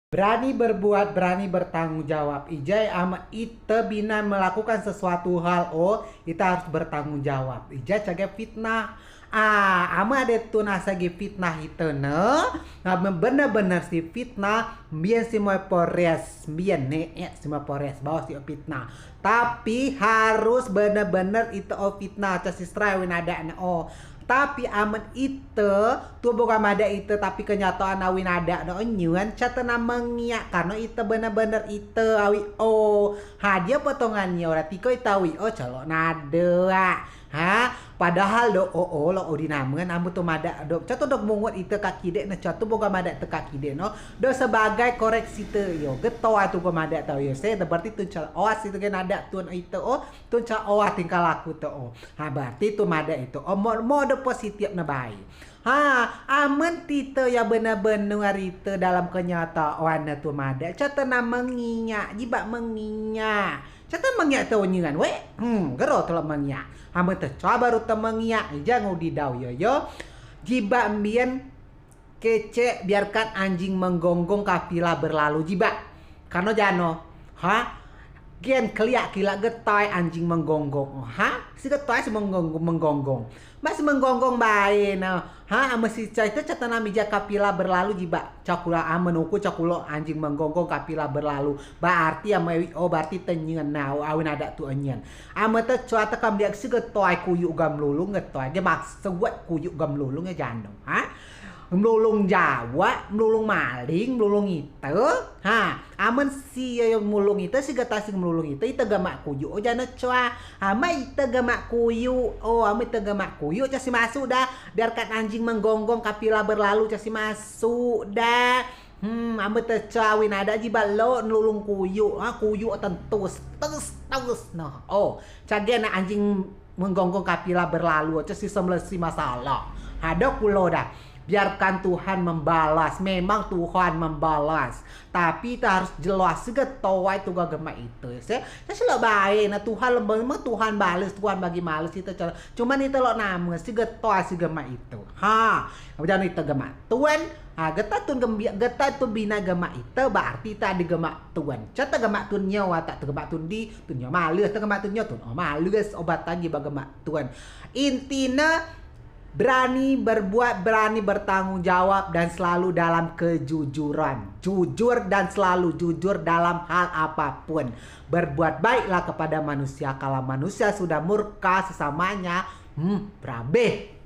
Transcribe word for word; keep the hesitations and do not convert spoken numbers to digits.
Berani berbuat, berani bertanggung jawab. Ijai amen ite bi nano melakukan sesuatu hal o, ite harus bertanggung jawab. Ijai coa gen fitnah. Ah, amen ade tun asai gi fitnah ite ne, amen bener-bener si fitnah, mbin si moi pores, mbin ne, eh, si moi pores, baos si fitnah. Tapi harus bener-bener ite o fitnah, coa si serai awei nadeak ne o. Tapi amen ite, tun bogoa madeak ite, tapi kenyataan awei nadeak ne o nien, coa te nam mengiak, karno ite bener-bener ite awei o. Ha, dio potongan nien, ora tiko ite awei o, coa lok nadeak. Ha, padahal do o, o, lok udi namen, amen tun madeak do, coa tun do mungut ite kak kidek ne, coa tun bogoa madeak te kak kidek ne o, do sebagai koreksi te yo, getoi tun bogoa madeak te o yo, se, berarti tun coa oas ite gen nadeak tun ite o, tun coa oas tingkah laku te o. Ha, berarti tun madeak ite o, mo, mo do positif ne bae. Ha, amen ite yo bener-bener ite dalam kenyataan ne tun madeak, coa te nam mengiak, jibeak mengiak. Coa te mengiak te o nien, weh. Hmm, gero te lok mengiak. Amen te coa baru te mengiak, ijai udi dau yo, yo. Jibeak mbin kecek biarkan anjing menggonggong kafilah berlalu jibeak. Karno jano, ha? Gen keliak kilak getoi anjing menggonggong. Ha? Si getoi si menggonggong, menggonggong. Mak si menggonggong bae ne. Ha, amen si coa ite coa te nam ijai kafilah berlalu jibeak. Coa kulo amen uku coa kulo anjing menggonggong kafilah berlalu. Berarti amen awei o, berarti te nien ne o, awei nadeak tun o nien. Amen te coa te kemliak si getoi kuyuk gemlulung getoi. Dio maksud kuyuk gemlulung yo jano. Ha? Melulung jawak, melulung maling, melulung ite. Ha, amen si yo melulung ite, si getoi si melulung ite, ite gemak kuyuk o jano coa. Amen ite gemak kuyuk o, amen ite gemak kuyuk, coa si masuk da. Biarkan anjing menggonggong kafilah berlalu, coa si masuk da. Hmm, amen te coa awei nadeak jibeak lok nelulung kuyuk, ha, kuyuk tentus, tus, tus, no. O, coa gen ne anjing menggonggong kafilah berlalu, coa si semlesi masalah. Ha, do kulo da. Biarkan Tuhan membalas. Memang Tuhan membalas. Tapi ite harus jelas, si getoi tun gemak ite. Se, coa si lok bae ne, Tuhan lembang, memang Tuhan bales, Tuhan bagi males ite coa. Cuman ite lok namen, si getoi si gemak ite. Ha, jano ite gemak tun, ha, getoi tun gem-, getoi tun bi nano gemak ite, berarti ite ade gemak tun. Coa te gemak tun nyo, watak te gemak tun di, tun nyo males, te gemak tun nyo, tun o males, obat lagi ba gemak tun. Inti ne, berani berbuat, berani bertanggung jawab, dan selalu dalam kejujuran. Jujur dan selalu jujur dalam hal apapun. Berbuat baiklah kepada manusia. Kalau manusia sudah murka sesamanya, hmm, berabeh.